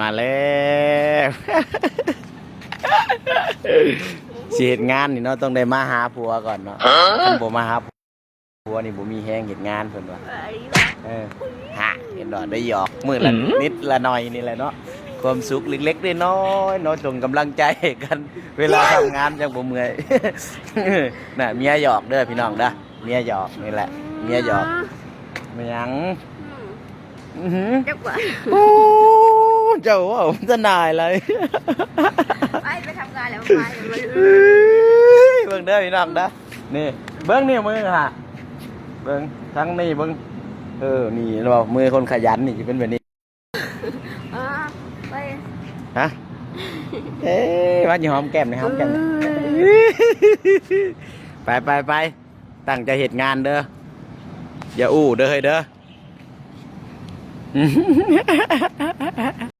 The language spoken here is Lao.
ມາແລ້ວ ຊິເຮັດງານນີ້ເນາະ ຕ້ອງໄດ້ມາຫາຜົວກ່ອນເນາະ. ຄັນບໍ່ມາຫາຜົວນີ້ ບໍ່ມີແຮງເຮັດງານເພິ່ນວ່າ. ເອີ ຮະ ເຫັນບໍ່ ໄດ້ຫຍອກມື້ລະ ອືມ ນິດລະໜ້ອຍນີ້ແຫຼະເນາະ. ຄວາມສຸກເລັກໆນ້ອຍໆເນາະ ສົ່ງກຳລັງໃຈໃຫ້ກັນ ເວລາທຳງານຈັ່ງບໍ່ເມື່ອຍ. ນະ ເມຍຫຍອກເດີພີ່ນ້ອງເດີ ເມຍຫຍອກນີ້ແຫຼະ ເມຍຫຍອກ. ແມ່ນຫຍັງ? ອືມ ອືຫື ຈັກວ່າ ໂອ້ ເຈົ້າເວົ້າສະໜາຍຫຼາຍ. ໄປ ໄປທຳງານແລ້ວ ໄປ ເອີຍ ເບິ່ງເດີພີ່ນ້ອງເດີ ນີ້ ເບິ່ງນິ້ວມືຫາ ເບິ່ງທາງນີ້ເບິ່ງ. ເອີ ນີ້ເຫັນບໍ່ ມືຄົນຂະຫຍັນນີ້ຊິເປັນແບບນີ້. ອ່າ ໄປ ຮະ ເອີຍ ວ່າຊິຫອມແກ້ມນີ້ ຫອມແກ້ມ ເອີຍ ໄປ ໄປ ໄປ ຕັ້ງໃຈເຮັດງານເດີ ຢ່າອູ້ເດີເຮີ້ຍເດີ.